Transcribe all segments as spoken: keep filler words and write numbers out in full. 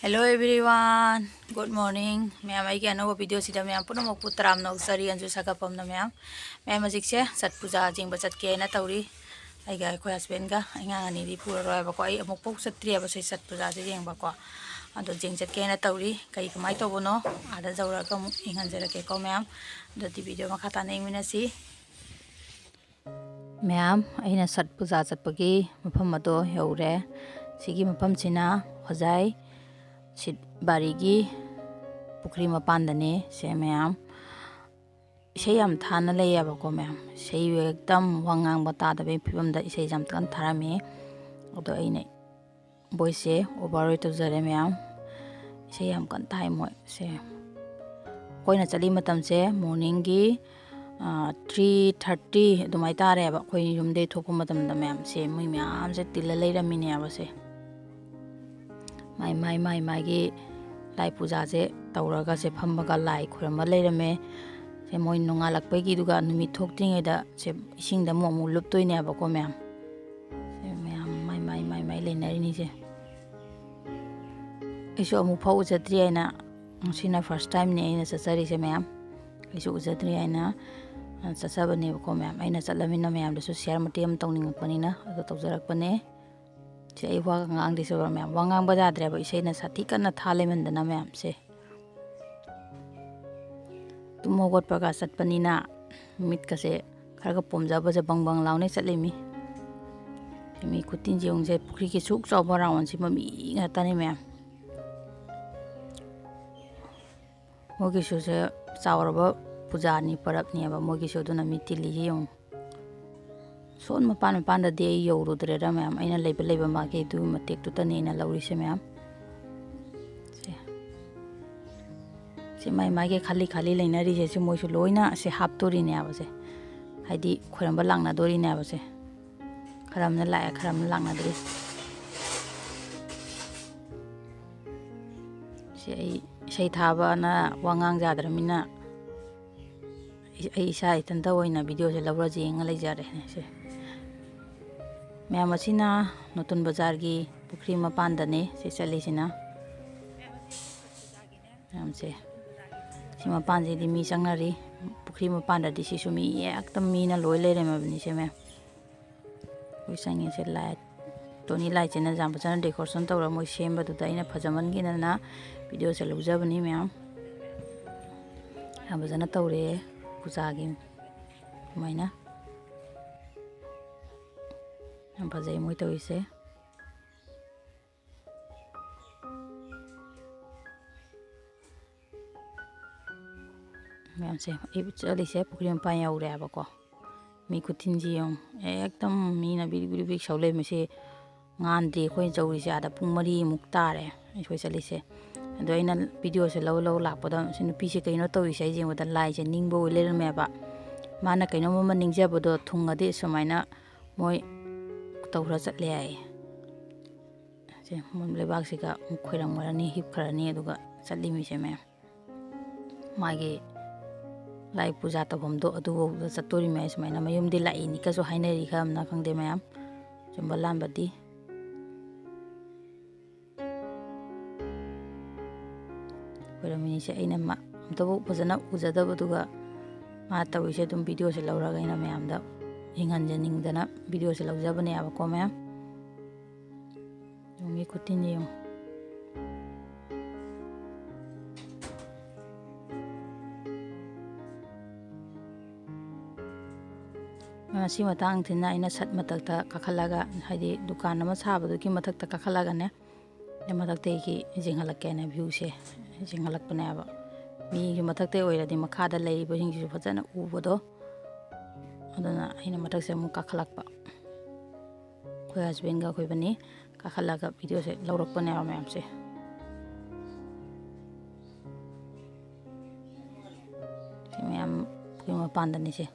Hello everyone, good morning. ꯃꯌꯥꯝ, ꯑꯩꯒꯤ ꯑꯅꯧꯕ ꯚꯤꯗꯤꯑꯣꯁꯤꯗ ꯃꯌꯥꯝ ꯄꯨꯝꯅꯃꯛꯄꯨ ꯇꯔꯥꯝꯅ ꯑꯣꯛꯆꯔꯤ꯫ ꯑꯟꯖꯨ ꯁꯥꯒꯠꯐꯝꯅ ꯃꯌꯥꯝ꯫ ꯃꯌꯥꯝ ꯍꯧꯖꯤꯛꯁꯦ ꯁꯠ ꯄꯨꯖꯥ ꯌꯦꯡꯕ ꯆꯠꯀꯦꯅ ꯇꯧꯔꯤ꯫ ꯑꯩꯒ ꯑꯩꯈꯣꯏ ꯍꯁꯕꯦꯟꯒ ꯑꯉꯥꯡ ꯑꯅꯤꯗꯤ ꯄꯨꯔꯔꯣꯏꯕꯀꯣ꯫ ꯑꯩ ꯑꯃꯨꯛꯐꯥꯎ ꯆꯠꯇ꯭ꯔꯤꯑꯕ ꯁꯤ ꯁꯠ ꯄꯨꯖꯥꯁꯦ ꯌꯦꯡꯕꯀꯣ꯫ ꯑꯗꯣ ꯌꯦꯡ ꯆꯠꯀꯦꯅ ꯇꯧꯔꯤ꯫ ꯀꯩ ꯀꯃꯥꯏꯅ ꯇꯧꯕꯅꯣ ꯑꯥꯗ ꯌꯧꯔꯒ ꯑꯃꯨꯛ ꯌꯦꯡꯍꯟꯖꯔꯛꯀꯦꯀꯣ ꯃꯌꯥꯝ꯫ ꯑꯗꯨꯗꯤ ꯚꯤꯗꯤꯑꯣ ꯃꯈꯥ ꯇꯥꯅ ꯌꯦꯡꯃꯤꯟꯅꯁꯤ꯫ ꯃꯌꯥꯝ, ꯑꯩꯅ ꯁꯠ ꯄꯨꯖꯥ ꯆꯠꯄꯒꯤ ꯃꯐꯝ ꯑꯗꯣ ꯌꯧꯔꯦ꯫ ꯁꯤꯒꯤ ꯃꯐꯝꯁꯤꯅ ꯍꯣꯖꯥꯏ ꯁꯤꯠ ꯕꯥꯔꯤꯒꯤ ꯄꯨꯈ꯭ꯔꯤ ꯃꯄꯥꯟꯗꯅꯦ꯫ ꯁꯦ ꯃꯌꯥꯝ, ꯏꯁꯩ ꯌꯥꯝ ꯊꯥꯅ ꯂꯩꯌꯦꯕꯀꯣ ꯃꯌꯥꯝ꯫ ꯏꯁꯩ ꯑꯦꯛꯗꯝ ꯋꯥ ꯉꯥꯡꯕ ꯇꯥꯗꯕꯒꯤ ꯐꯤꯕꯝꯗ ꯏꯁꯩꯁꯦ ꯌꯥꯝ ꯀꯟꯅ ꯊꯥꯔꯝꯃꯤ꯫ ꯑꯗꯣ ꯑꯩꯅ ꯚꯣꯏꯁꯁꯦ ꯑꯣꯚꯔ ꯑꯣꯏ ꯇꯧꯖꯔꯦ ꯃꯌꯥꯝ꯫ ꯏꯁꯩ ꯌꯥꯝ ꯀꯟꯅ ꯊꯥꯏ ꯃꯣꯏ꯫ ꯁꯦ, ꯑꯩꯈꯣꯏꯅ ꯆꯠꯂꯤ ꯃꯇꯝꯁꯦ ꯃꯣꯔꯅꯤꯡꯒꯤ ꯊ꯭ꯔꯤ ꯊꯥꯔꯇꯤ ꯑꯗꯨꯃꯥꯏꯅ ꯇꯥꯔꯦꯕ꯫ ꯑꯩꯈꯣꯏ ꯌꯨꯝꯗꯒꯤ ꯊꯣꯛꯄ ꯃꯇꯝꯗ ꯃꯌꯥꯝꯁꯦ ꯃꯣꯏ ꯃꯌꯥꯝꯁꯦ ꯇꯤꯜꯂ ꯂꯩꯔꯝꯃꯤꯅꯦꯕ꯫ ꯁꯦ, ꯃꯥꯏ ꯃꯥꯏ ꯃꯥꯏ ꯃꯥꯒꯤ ꯂꯥꯏ ꯄꯨꯖꯥꯁꯦ ꯇꯧꯔꯒ ꯁꯦ ꯐꯝꯃꯒ ꯂꯥꯏ ꯈꯨꯔꯨꯝꯕ ꯂꯩꯔꯝꯃꯦ꯫ ꯁꯦ, ꯃꯣꯏ ꯅꯣꯡꯉꯥꯜꯂꯛꯄꯒꯤꯗꯨꯒ ꯅꯨꯃꯤꯠ ꯊꯣꯛꯇ꯭ꯔꯤꯉꯩꯗ ꯁꯦ ꯏꯁꯤꯡꯗ ꯑꯃꯨꯛ ꯑꯃꯨꯛ ꯂꯨꯞꯇꯣꯏꯅꯦꯕꯀꯣ ꯃꯌꯥꯝ꯫ ꯁꯦ, ꯃꯌꯥꯝ ꯃꯥꯏ ꯃꯥꯏ ꯃꯥꯏ ꯃꯥꯏ ꯂꯩꯅꯔꯤꯅꯤꯁꯦ꯫ ꯑꯩꯁꯨ ꯑꯃꯨꯛ ꯐꯥꯎ ꯎꯖꯗ꯭ꯔꯤ ꯍꯥꯏꯅ, ꯉꯁꯤꯅ ꯐꯥꯔꯁ ꯇꯥꯏꯝꯅꯦ ꯑꯩꯅ ꯆꯠꯆꯔꯤꯁꯦ ꯃꯌꯥꯝ꯫ ꯑꯩꯁꯨ ꯎꯖꯗ꯭ꯔꯤ ꯍꯥꯏꯅ, ꯑ, ꯆꯠꯆꯕꯅꯦꯕꯀꯣ ꯃꯌꯥꯝ꯫ ꯑꯩꯅ ꯆꯠꯂꯃꯤꯅ ꯃꯌꯥꯝꯗꯁꯨ ꯁꯤꯌꯥꯔ ꯃꯇꯦꯛ ꯑꯃ ꯇꯧꯅꯤꯡꯉꯛꯄꯅꯤꯅ ꯑꯗꯨ ꯇꯧꯖꯔꯛꯄꯅꯦ꯫ ꯁꯤ ꯑꯩ ꯋꯥꯒ ꯉꯥꯡꯗ꯭ꯔꯤꯁꯦ ꯃꯌꯥꯝ, ꯋꯥ ꯉꯥꯡꯕ ꯌꯥꯗ꯭ꯔꯦꯕ, ꯏꯁꯩꯅ ꯁꯥꯊꯤ ꯀꯟꯅ ꯊꯥ ꯂꯩꯃꯟꯗꯅ ꯃꯌꯥꯝꯁꯦ꯫ ꯇꯨꯝ ꯍꯧꯒꯠꯄꯒ ꯆꯠꯄꯅꯤꯅ ꯃꯤꯠꯀꯁꯦ ꯈꯔꯒ ꯄꯣꯝꯖꯕꯁꯦ ꯕꯪ ꯕꯪ ꯂꯥꯎꯅ ꯆꯠꯂꯤꯃꯤ꯫ ꯃꯤ ꯈꯨꯇꯤꯟꯁꯦ ꯌꯦꯡꯉꯨꯁꯦ, ꯄꯨꯈ꯭ꯔꯤꯒꯤ ꯁꯨꯛ ꯆꯥꯎꯕ ꯔꯥꯎꯟꯁꯤꯃ ꯃꯤ ꯉꯥꯛꯇꯅꯤ ꯃꯌꯥꯝ꯫ ꯃꯣꯏꯒꯤꯁꯨꯁꯦ ꯆꯥꯎꯔꯕ ꯄꯨꯖꯥꯅꯤ, ꯄꯔꯕꯅꯦꯕ ꯃꯣꯏꯒꯤꯁꯨ, ꯑꯗꯨꯅ ꯃꯤ ꯇꯤꯜꯂꯤꯁꯦ ꯌꯦꯡꯉꯨ꯫ ꯁꯣꯟ ꯃꯄꯥꯟ ꯃꯄꯥꯟꯗꯗꯤ ꯑꯩ ꯌꯧꯔꯨꯗ꯭ꯔꯦꯗ ꯃꯌꯥꯝ, ꯑꯩꯅ ꯂꯩꯕ ꯂꯩꯕ ꯃꯥꯒꯤ ꯑꯗꯨꯒꯤ ꯃꯇꯦꯛꯇꯨꯇꯅꯦ ꯑꯩꯅ ꯂꯧꯔꯤꯁꯦ ꯃꯌꯥꯝ꯫ ꯁꯦ, ꯁꯤ ꯃꯥꯏ ꯃꯥꯒꯤ ꯈꯥꯂꯤ ꯈꯥꯂꯤ ꯂꯩꯅꯔꯤꯁꯦ, ꯁꯤ ꯃꯣꯏꯁꯨ ꯂꯣꯏꯅ ꯁꯤ ꯍꯥꯞꯇꯣꯔꯤꯅꯦꯕ ꯁꯦ, ꯍꯥꯏꯗꯤ ꯈꯣꯏꯔꯝꯕ ꯂꯥꯛꯅꯗꯣꯔꯤꯅꯦꯕ ꯁꯦ꯫ ꯈꯔ ꯑꯃꯅ ꯂꯥꯛꯑꯦ, ꯈꯔ ꯑꯃꯅ ꯂꯥꯛꯅꯗ꯭ꯔꯤ꯫ ꯁꯤ ꯑꯩ ꯏꯁꯩ ꯊꯥꯕꯅ ꯋꯥ ꯉꯥꯡ ꯌꯥꯗ꯭ꯔꯃꯤꯅ ꯑꯩ ꯏꯁꯥ ꯏꯊꯟꯇ ꯑꯣꯏꯅ ꯚꯤꯗꯤꯑꯣꯁꯦ ꯂꯧꯔ ꯌꯦꯡꯉ ꯂꯩꯖꯔꯦ꯫ ꯁꯦ, ꯃꯌꯥꯝ, ꯑꯁꯤꯅ ꯅꯨꯇꯨꯟ ꯕꯖꯥꯔꯒꯤ ꯄꯨꯈ꯭ꯔꯤ ꯃꯄꯥꯟꯗꯅꯦ ꯁꯤ ꯆꯠꯂꯤꯁꯤꯅ꯫ ꯁꯦ, ꯁꯤ ꯃꯄꯥꯟꯁꯤꯗꯤ ꯃꯤ ꯆꯪꯅꯔꯤ꯫ ꯄꯨꯈ꯭ꯔꯤ ꯃꯄꯥꯟꯗꯗꯤ ꯁꯤꯁꯨ ꯃꯤ ꯍꯦꯛꯇ ꯃꯤꯅ ꯂꯣꯏ ꯂꯩꯔꯝꯃꯕꯅꯤ ꯁꯦ ꯃꯌꯥꯝ꯫ ꯑꯩꯈꯣꯏ ꯆꯪꯉꯤꯁꯦ ꯂꯥꯏ, ꯇꯣꯅꯤ ꯂꯥꯏ ꯆꯦꯅ ꯌꯥꯝ ꯐꯖꯅ decoration ꯇꯧꯔ ꯃꯣꯏ ꯁꯦꯝꯕꯗꯨꯗ ꯑꯩꯅ ꯐꯖꯃꯟꯒꯤꯗꯅ videoꯁꯦ ꯂꯧꯖꯕꯅꯤ ꯃꯌꯥꯝ꯫ ꯌꯥꯝ ꯐꯖꯅ ꯇꯧꯔꯦ ꯄꯨꯖꯥꯒꯤ ꯑꯗꯨꯃꯥꯏꯅ꯫ ꯌꯥꯝ ꯐꯖꯩ ꯃꯣꯏ ꯇꯧꯔꯤꯁꯦ꯫ ꯃꯌꯥꯝꯁꯦ, ꯑꯩ ꯆꯠꯂꯤꯁꯦ ꯄꯨꯈ꯭ꯔꯤ ꯃꯄꯥꯟ ꯌꯧꯔꯦ ꯍꯥꯏꯕꯀꯣ꯫ ꯃꯤ ꯈꯨꯊꯤꯟꯁꯤ ꯌꯦꯡꯉꯨ, ꯑꯦꯛꯇꯝ ꯃꯤꯅ ꯕꯤꯔꯤꯛ ꯕꯤꯔꯤꯛ ꯕꯤꯔꯤꯛ ꯁꯧ ꯂꯩꯔꯝꯃꯤꯁꯤ꯫ ꯉꯥꯟꯗꯦ ꯑꯩꯈꯣꯏꯅ ꯆꯧꯔꯤꯁꯦ꯫ ꯑꯥꯗ ꯄꯨꯡ ꯃꯔꯤꯃꯨꯛ ꯇꯥꯔꯦ ꯑꯩꯈꯣꯏ ꯆꯠꯂꯤꯁꯦ꯫ ꯑꯗꯣ ꯑꯩꯅ videoꯁꯦ ꯂꯧ ꯂꯧ ꯂꯥꯛꯄꯗ ꯁꯤ ꯅꯨꯄꯤꯁꯦ ꯀꯩꯅꯣ ꯇꯧꯔꯤꯁꯦ ꯑꯩ ꯌꯦꯡꯕꯗ ꯂꯥꯏꯁꯦ ꯅꯤꯡꯕ ꯑꯣꯏ ꯂꯩꯔꯝꯃꯦꯕ꯫ ꯃꯥꯅ ꯀꯩꯅꯣꯝ ꯑꯃ ꯅꯤꯡꯖꯕꯗꯣ ꯊꯨꯡꯉꯗꯤ ꯁꯨꯃꯥꯏꯅ ꯃꯣꯏ ꯇꯧꯔ ꯆꯠꯂꯦ ꯍꯥꯏꯌꯦ꯫ ꯁꯦ, ꯃꯣꯏ ꯂꯩꯕꯥꯛꯁꯤꯒ ꯑꯃꯨꯛ ꯈꯣꯏꯔꯝꯈ꯭ꯔꯅꯤ, ꯍꯤꯞꯈ꯭ꯔꯅꯤ, ꯑꯗꯨꯒ ꯆꯠꯂꯤꯃꯤꯁꯦ ꯃꯌꯥꯝ꯫ ꯃꯥꯒꯤ ꯂꯥꯏ ꯄꯨꯖꯥ ꯇꯧꯐꯝꯗꯣ ꯑꯗꯨꯐꯥꯎꯗ ꯆꯠꯇꯣꯔꯤꯃꯤ ꯍꯥꯏ꯫ ꯁꯨꯃꯥꯏꯅ ꯃꯌꯨꯝꯗꯤ ꯂꯥꯛꯏꯅꯤꯀꯁꯨ ꯍꯥꯏꯅꯔꯤ, ꯈꯔ ꯑꯃꯅ, ꯈꯪꯗꯦ ꯃꯌꯥꯝ꯫ ꯆꯨꯝꯕ ꯂꯥꯟꯕꯗꯤ꯫ ꯈꯣꯏꯔꯝꯃꯤꯅꯤꯁꯦ ꯑꯩꯅ ꯃ-, ꯑꯝꯇꯕꯨ ꯐꯖꯅ ꯎꯖꯗꯕꯗꯨꯒ ꯃꯥ ꯇꯧꯔꯤꯁꯦ ꯑꯗꯨꯝ videoꯁꯦ ꯂꯧꯔꯒ ꯑꯩꯅ ꯃꯌꯥꯝꯗ ꯌꯦꯡꯍꯟꯖꯅꯤꯡꯗꯅ videoꯁꯦ ꯂꯧꯖꯕꯅꯦꯕꯀꯣ ꯃꯌꯥꯝ꯫ ꯌꯦꯡꯉꯨ, ꯈꯨꯇꯤꯟꯁꯦ ꯌꯦꯡꯉꯨ꯫ ꯃꯁꯤ ꯃꯇꯥꯡꯁꯤꯅ ꯑꯩꯅ ꯁꯠ ꯃꯊꯛꯇ ꯀꯥꯈꯠꯂꯒ, ꯍꯥꯏꯗꯤ ꯗꯨꯀꯥꯟ ꯑꯃ ꯁꯥꯕꯗꯨꯒꯤ ꯃꯊꯛꯇ ꯀꯥꯈꯠꯂꯒꯅꯦ, ꯑꯩ ꯃꯊꯛꯇꯒꯤ ꯌꯦꯡꯍꯜꯂꯛꯀꯦꯅ viewꯁꯦ ꯌꯦꯡꯍꯜꯂꯛꯄꯅꯦꯕ꯫ ꯃꯤꯒꯤ ꯃꯊꯛꯇ ꯑꯣꯏꯔꯗꯤ ꯃꯈꯥꯗ ꯂꯩꯔꯤꯕꯁꯤꯡꯁꯤꯁꯨ ꯐꯖꯅ ꯎꯕꯗꯣ, ꯑꯗꯨꯅ ꯑꯩꯅ ꯃꯊꯛꯁꯦ ꯑꯃꯨꯛ ꯀꯥꯈꯠꯂꯛꯄ꯫ ꯑꯩꯈꯣꯏ husbandꯒ ꯑꯩꯈꯣꯏꯕꯅꯤ ꯀꯥꯈꯠꯂꯒ videoꯁꯦ ꯂꯧꯔꯛꯄꯅꯦꯕ ꯃꯌꯥꯝꯁꯦ꯫ ꯁꯤ ꯃꯌꯥꯝ ꯄꯨꯈ꯭ꯔꯤ ꯃꯄꯥꯟꯗꯅꯤꯁꯦ꯫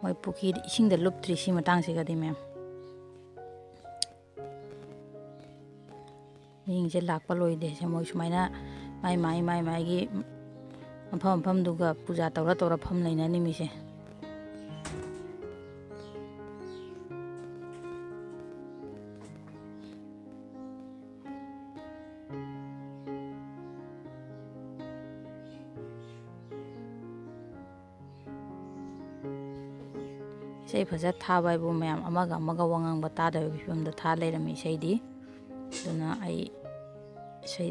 ꯃꯣꯏ ꯄꯨꯈ꯭ꯔꯤꯗ ꯏꯁꯤꯡꯗ ꯂꯨꯞꯇ꯭ꯔꯤ ꯁꯤ ꯃꯇꯥꯡꯁꯤꯒꯗꯤ ꯃꯌꯥꯝ꯫ ꯃꯤꯁꯤꯡꯁꯦ ꯂꯥꯛꯄ ꯂꯣꯏꯗꯦ꯫ ꯁꯦ ꯃꯣꯏ ꯁꯨꯃꯥꯏꯅ ꯃꯥꯏ ꯃꯥꯏ, ꯃꯥꯏ ꯃꯥꯏꯒꯤ ꯃꯐꯝ ꯃꯐꯝꯗꯨꯒ ꯄꯨꯖꯥ ꯇꯧꯔ ꯇꯧꯔ ꯐꯝ ꯂꯩꯅꯅꯤ ꯃꯤꯁꯦ꯫ ꯏꯁꯩ ꯐꯖ ꯊꯥꯕ ꯍꯥꯏꯕꯨ ꯃꯌꯥꯝ ꯑꯃꯒ ꯑꯃꯒ ꯋꯥ ꯉꯥꯡꯕ ꯇꯥꯗꯕꯒꯤ ꯐꯤꯕꯝꯗ ꯊꯥ ꯂꯩꯔꯝꯃꯤ ꯏꯁꯩꯗꯤ꯫ ꯑꯗꯨꯅ ꯑꯩ ꯏꯁꯩ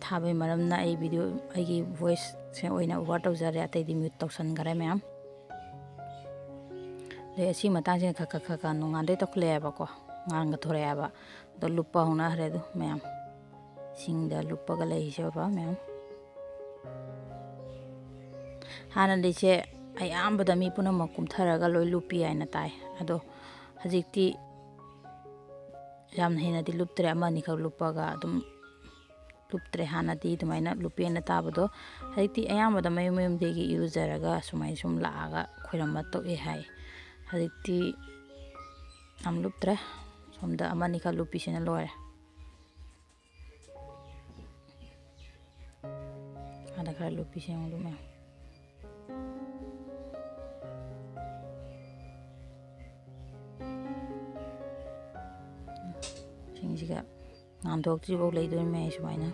ꯊꯥꯕꯩ ꯃꯔꯝꯅ ꯑꯩ video, ꯑꯩꯒꯤ voiceꯁꯦ ꯑꯣꯏꯅ over ꯇꯧꯖꯔꯦ, ꯑꯇꯩꯗꯤ mute ꯇꯧꯁꯟꯈꯔꯦ ꯃꯌꯥꯝ꯫ ꯑꯗꯩ ꯑꯁꯤ ꯃꯇꯥꯡꯁꯤꯅ ꯈꯔ ꯈꯔ ꯈꯔ ꯈꯔ ꯅꯣꯡꯉꯥꯟꯗꯩ ꯇꯧꯈꯠꯂꯛꯑꯦꯕꯀꯣ, ꯉꯥꯟꯒ ꯊꯣꯔꯛꯑꯦꯕ꯫ ꯑꯗꯣ ꯂꯨꯞꯄ ꯍꯧꯅꯈ꯭ꯔꯦ ꯑꯗꯨ ꯃꯌꯥꯝ꯫ ꯏꯁꯤꯡꯗ ꯂꯨꯞꯄꯒ ꯂꯩꯔꯤꯁꯦ ꯕꯕꯥ ꯃꯌꯥꯝ꯫ ꯍꯥꯟꯅꯗꯤꯁꯦ ꯑꯌꯥꯝꯕꯗ ꯃꯤ ꯄꯨꯝꯅꯃꯛ ꯀꯨꯝꯊꯔꯒ ꯂꯣꯏ ꯂꯨꯞꯄꯤ ꯍꯥꯏꯅ ꯇꯥꯏ꯫ ꯑꯗꯣ ꯍꯧꯖꯤꯛꯇꯤ ꯌꯥꯝꯅ ꯍꯦꯟꯅꯗꯤ ꯂꯨꯞꯇ꯭ꯔꯦ, ꯑꯃ ꯑꯅꯤꯈꯛ ꯂꯨꯞꯄꯒ ꯑꯗꯨꯝ ꯂꯨꯞꯇ꯭ꯔꯦ꯫ ꯍꯥꯟꯅꯗꯤ ꯑꯗꯨꯃꯥꯏꯅ ꯂꯨꯞꯄꯦꯅ ꯇꯥꯕꯗꯣ, ꯍꯧꯖꯤꯛꯇꯤ ꯑꯌꯥꯝꯕꯗ ꯃꯌꯨꯝ ꯃꯌꯨꯝꯗꯒꯤ ꯏꯔꯨꯖꯔꯒ ꯁꯨꯃꯥꯏꯅ ꯁꯨꯝ ꯂꯥꯛꯑꯒ ꯈꯣꯏꯔꯝꯕ ꯇꯣꯛꯑꯦ ꯍꯥꯏ꯫ ꯍꯧꯖꯤꯛꯇꯤ ꯌꯥꯝ ꯂꯨꯞꯇ꯭ꯔꯦ꯫ ꯁꯣꯝꯗ ꯑꯃ ꯑꯅꯤꯈꯛ ꯂꯨꯞꯄꯤꯁꯤꯅ ꯂꯣꯏꯔꯦ꯫ ꯑꯥꯗ ꯈꯔ ꯂꯨꯞꯄꯤꯁꯦ ꯌꯦꯡꯉꯨ, ꯑꯗꯨ ꯃꯌꯥꯝ꯫ ꯁꯤꯡꯁꯤꯒ ꯉꯥꯟꯊꯣꯛꯇ꯭ꯔꯤꯐꯥꯎ ꯂꯩꯗꯣꯏꯅꯦ ꯁꯨꯃꯥꯏꯅ꯫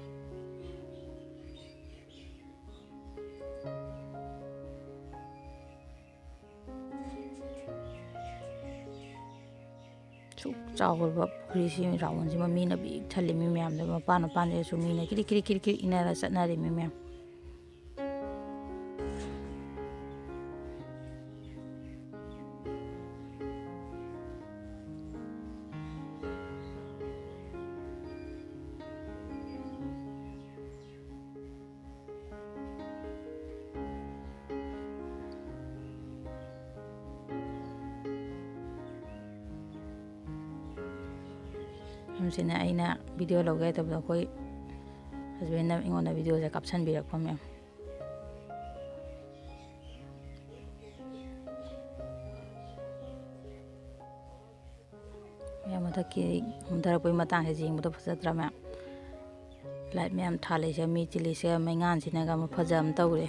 ꯁꯨꯛ ꯆꯥꯎꯈ꯭ꯔꯕ ꯄꯨꯈ꯭ꯔꯤꯁꯤ, ꯔꯥꯎꯟꯁꯤꯃ ꯃꯤꯅ ꯄꯤꯛ ꯊꯜꯂꯤ꯫ ꯃꯤ ꯃꯌꯥꯝꯗꯣ ꯃꯄꯥꯟ ꯃꯄꯥꯟꯗꯁꯨ ꯃꯤꯅ ꯀꯤꯔꯤꯛ ꯀꯤꯔꯤꯛ ꯀꯤꯔꯤꯛ ꯀꯤꯔꯤꯛ ꯏꯟꯅꯔ ꯆꯠꯅꯔꯤ ꯃꯤ ꯃꯌꯥꯝ꯫ ꯃꯌꯥꯝꯁꯤꯅ ꯑꯩꯅ video ꯂꯧꯒꯦ ꯍꯥꯏꯇꯕꯗ ꯑꯩꯈꯣꯏ husbandꯅ ꯑꯩꯉꯣꯟꯗ videoꯁꯦ ꯀꯥꯞꯁꯟꯕꯤꯔꯛꯄ ꯃꯌꯥꯝ꯫ ꯃꯌꯥꯝ ꯃꯊꯛꯀꯤ ꯍꯟꯊꯔꯛꯄꯒꯤ ꯃꯇꯥꯡꯁꯦ ꯌꯦꯡꯕꯗ ꯐꯖꯗ꯭ꯔꯥ ꯃꯌꯥꯝ? Light ꯃꯌꯥꯝ ꯊꯥꯜꯂꯤꯁꯦ, ꯃꯤ ꯆꯤꯜꯂꯤꯁꯦ, ꯃꯩꯉꯥꯟꯁꯤꯅꯒ ꯑꯃ ꯐꯖ ꯑꯃ ꯇꯧꯔꯦ꯫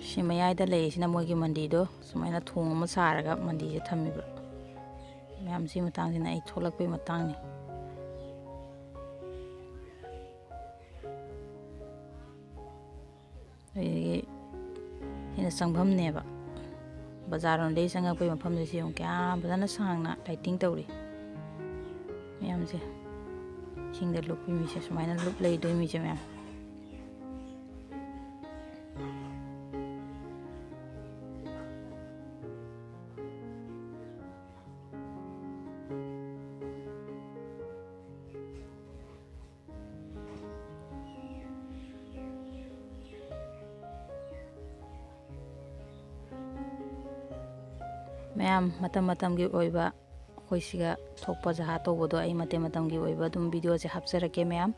ꯁꯤ ꯃꯌꯥꯏꯗ ꯂꯩꯔꯤꯁꯤꯅ ꯃꯣꯏꯒꯤ ꯃꯟꯗꯤꯔꯗꯣ, ꯁꯨꯃꯥꯏꯅ ꯊꯣꯡ ꯑꯃ ꯁꯥꯔꯒ ꯃꯟꯗꯤꯔꯁꯦ ꯊꯝꯃꯤꯕ꯫ ꯃꯌꯥꯝ ꯁꯤ ꯃꯇꯥꯡꯁꯤꯅ ꯑꯩ ꯊꯣꯛꯂꯛꯄꯩ ꯃꯇꯥꯡꯅꯤ꯫ ꯑꯗꯒꯤ ꯁꯤꯅ ꯆꯪꯐꯝꯅꯦꯕ, ꯕꯖꯥꯔ ꯂꯣꯝꯗꯒꯤ ꯆꯪꯉꯛꯄꯒꯤ ꯃꯐꯝꯁꯦ ꯁꯤ ꯌꯦꯡꯉꯨ, ꯀꯌꯥꯝ ꯐꯖꯅ ꯁꯥꯡꯅ lighting ꯇꯧꯔꯤ ꯃꯌꯥꯝꯁꯦ꯫ ꯏꯁꯤꯡꯗ ꯂꯨꯞꯄꯤ ꯃꯤꯁꯦ ꯁꯨꯃꯥꯏꯅ ꯂꯨꯞ ꯂꯩꯗꯣꯏ ꯃꯤꯁꯦ ꯃꯌꯥꯝ꯫ ꯃꯌꯥꯝ, ꯃꯇꯝ ꯃꯇꯝꯒꯤ ꯑꯣꯏꯕ ꯑꯩꯈꯣꯏ ꯁꯤꯒ ꯊꯣꯛꯄ ꯖꯍꯥ ꯇꯧꯕꯗꯣ ꯑꯩ ꯃꯇꯝ ꯃꯇꯝꯒꯤ ꯑꯣꯏꯕ ꯑꯗꯨꯝ videoꯁꯦ ꯍꯥꯞꯆꯔꯛꯀꯦ ꯃꯌꯥꯝ꯫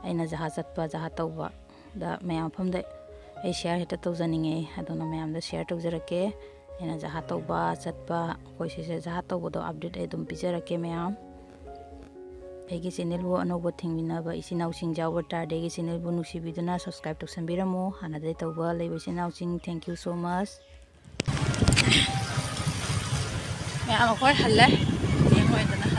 ꯑꯩꯅ ꯖꯍꯥ ꯆꯠꯄ, ꯖꯍꯥ ꯇꯧꯕꯗ ꯃꯌꯥꯝ ꯃꯐꯝꯗ ꯑꯩ share ꯍꯦꯛꯇ ꯇꯧꯖꯅꯤꯡꯉꯦ, ꯑꯗꯨꯅ ꯃꯌꯥꯝꯗ share ꯇꯧꯖꯔꯛꯀꯦ꯫ ꯑꯩꯅ ꯖꯍꯥ ꯇꯧꯕ ꯆꯠꯄ, ꯑꯩꯈꯣꯏ ꯁꯤꯁꯦ ꯖꯍꯥ ꯇꯧꯕꯗꯣ update ꯑꯩ ꯑꯗꯨꯝ ꯄꯤꯖꯔꯛꯀꯦ ꯃꯌꯥꯝ꯫ ꯑꯩꯒꯤ channelꯕꯨ ꯑꯅꯧꯕ ꯊꯦꯡꯃꯤꯟꯅꯕ ꯏꯆꯤꯟ ꯏꯅꯥꯎꯁꯤꯡ ꯌꯥꯎꯕ ꯇꯥꯔꯗꯤ ꯑꯩꯒꯤ channelꯕꯨ ꯅꯨꯡꯁꯤꯕꯤꯗꯨꯅ subscribe ꯇꯧꯁꯟꯕꯤꯔꯝꯃꯨ꯫ ꯍꯥꯟꯅꯗꯒꯤ ꯇꯧꯕ ꯂꯩꯕ ꯏꯆꯤꯟ ꯏꯅꯥꯎꯁꯤꯡ, thank you so much꯫ ꯃꯌꯥꯝ ꯑꯩꯈꯣꯏ ꯍꯜꯂꯦ꯫ ꯌꯦꯡꯉꯣꯏꯗꯅ꯫